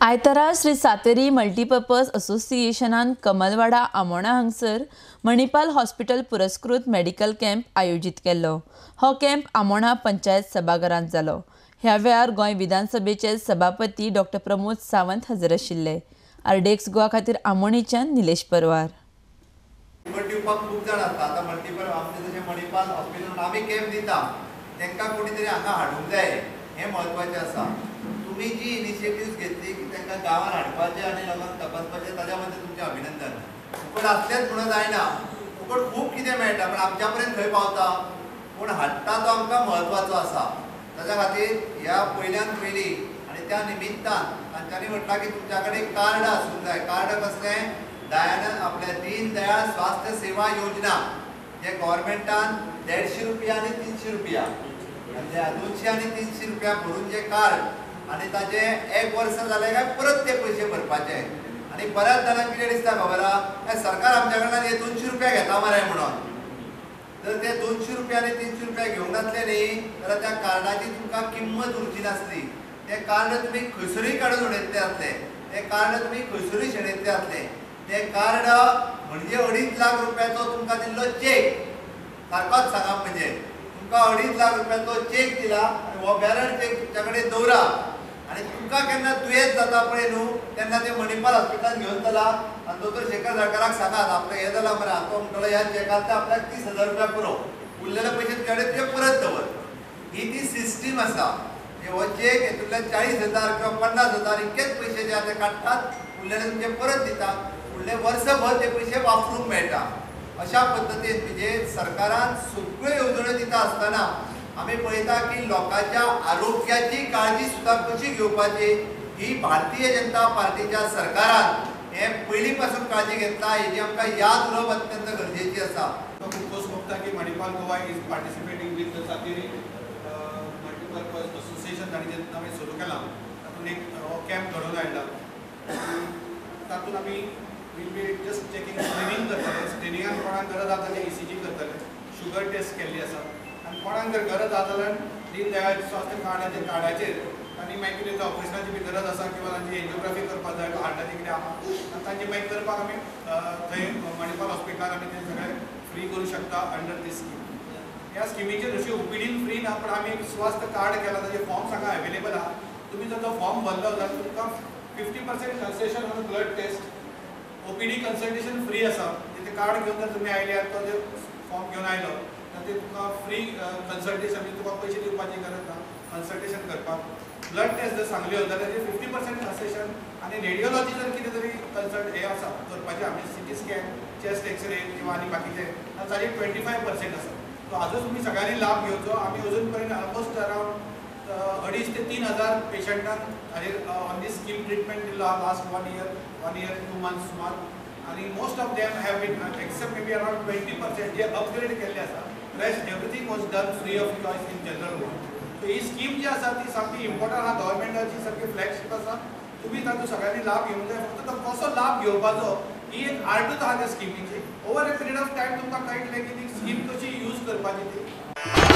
आयतारा श्री सातेरी मल्टीपर्पज असोसिएशनान कमलवाडा आमोणा हांगसर मणिपाल हॉस्पिटल पुरस्कृत मेडिकल कॅम्प आयोजीत केल्लो. हो कॅम्प आमोणा पंचायत सभाघरांत जालो. ह्या वेळार गोंय विधानसभेचे सभापती डॉक्टर प्रमोद सावंत हजर आशिल्ले. आरडीएक्स गोवा खातीर आमोणेच्यान निलेश परवार. दिवपाक खूब जाण आसता. आतां मल्टीपल आमचे जशें मणिपाल हॉस्पिटल आमी कॅम्प दिता तांकां कोणी तरी हांगा हाडूंक जाय, हें म्हत्वाचें आसा. तुमी जी इनिशिएटिव्स घेतली की तांकां गांवान हाडपाचें आनी लोकांक तपासपाचें, ताज्या बद्दल तुमचें अभिनंदन. फुकट आसलेंच म्हणून जायना, फुकट खूब कितें मेळटा पण आमच्या पर्यंत खंय पावता, पूण हाडटा तो आमकां म्हत्वाचो आसा. ताज्या खातीर ह्या पयल्यान पयलीं आनी त्या निमित्तान तांच्यांनी म्हटलां की तुमच्या कडेन कार्ड आसूंक जाय. कार्ड कसलें? दयानंद आपल्या दीनदयाळ स्वास्थ्य सेवा योजना, जे गव्हर्मेंटान 150 रुपया आनी 300 रुपया, 200 आनी 300 रुपया भरून जे कार्ड आनी ताजे एक वर्स जालें काय परत ते पयशे भरपाचे. आनी बऱ्याच जाणांक कितें दिसता खबर आहा, सरकार आमच्या कडल्यान हे 200 रुपया घेता मरे म्हणून. जर ते 200 रुपया आनी 300 रुपया घेवंक नासले न्ही जाल्यार त्या कार्डाची तुमकां किंमत उरची नासली. तें कार्ड तुमी खंयसरूय काडून उडयतले आसले, तें कार्ड तुमी खंयसरूय शेणयतले आसले. तें कार्ड म्हणजे 2.5 लाख रुपयाचो तुमकां दिल्लो चेक. सारकोच सांगप म्हणजे तुमकां 2.5 लाख रुपयाचो चेक दिला आनी हो बॅरर चेक तुमच्या कडेन दवरा आनी तुमकां केन्ना दुयेंत जाता पळय न्हू तेन्ना ते मणिपाल हॉस्पिटलान घेवन चला आनी दोतोर शेखर सरकाराक सांगात आपलें हें जालां मरे, तो म्हणटलो ह्या चेकांतले आपल्याक 30,000 रुपया पुरो, उरलेले पयशे तुज्या कडेन तुजे परत दवर. ही ती सिस्टीम आसा. हो चेक हेतूंतल्यान 40,000 किंवा 50,000 इतकेच पयशे जे आसा ते काडटात, उरलेले तुमचे परत दिता, फुडले वर्सभर ते पयशे वापरूंक मेळटा. अशा पद्दतीन म्हणजे सरकारान सगळ्यो येवजण्यो दिता आसतना आमी पळयता की लोकांच्या आरोग्याची काळजी सुद्दां कशी घेवपाची ही भारतीय जनता पार्टीच्या सरकारान हे पयलीं पासून काळजी घेतला, हेजी आमकां याद उरप अत्यंत गरजेची आसा. खूब खोस भोगता की Manipal Goa is participating with the Sateri multipurpose association. तांणी जें आमी सुरू केलां तातूंत एक हो कॅम्प घडोवन हाडला. तातूंत आमी will be just checking screening करतले. स्क्रिनिंगान कोणाक गरज आसा ताचें ECG करतले, शुगर टेस्ट केल्ली आसा आनी कोणाक जर गरज आसा जाल्यार दीनदयाळ स्वास्थ्य कार्डाचेर कार्डाचेर आनी मागीर कितें ऑपरेशनाची बी गरज आसा किंवा तांची एन्जियोग्राफी करपाक जाय, हार्टाची कितें आसा आनी तांची मागीर करपाक आमी थंय मणिपाल हॉस्पिटलान आमी तें सगळें फ्री करूं शकता अंडर दीस स्कीम. ह्या स्किमीचेर अशी OPDन फ्री ना, पण आमी एक स्वास्थ्य कार्ड केलां, ताजे फॉर्म हांगा अवेलेबल आहा. तुमी जर तो फॉर्म भरलो जाल्यार तुमकां 50% concession on blood test, OPD consultation free आसा. ते कार्ड घेवन जर तुमी आयले आनी तो जर फॉर्म घेवन आयलो तर ते तुमकां फ्री कन्सल्टेशन, म्हणजे तुका पयशे दिवपाची गरज ना कन्सल्टेशन करपाक. ब्लड टेस्ट जर सांगल्यो जाल्यार ताजेर 50% कन्सेशन आनी रेडियोलॉजी जर कितें तरी कन्सल्ट हें आसा करपाचें, आमी CT scan, chest x ray किंवा आनी बाकीचे ताजेर 25% आसा. सो हाजो तुमी सगळ्यांनी लाभ घेवचो. आमी अजून पर्यंत ऑलमोस्ट अरावंड 2.5 ते 3,000 पेशंटांक हाजेर ऑन these scheme treatment दिल्लो आहा लास्ट 1 year 2 months सुमार. आनी most of them have been except maybe around 20% J upgrade केल्ले आसा, rest everything was done free of choice in general ward. So he scheme जी आसा ती सामकी इम्पॉर्टंट आहा, गव्हर्मेंटाची सामकी फ्लॅगशीप आसा. तुमी तातूंत सगळ्यांनी लाभ घेवंक जाय. फक्त तो कसो लाभ घेवपाचो ही एक आर्टूच आहा त्या स्किमीची. Over a period of time तुमकां कळटलें की ती स्कीम कशी यूज करपाची ती.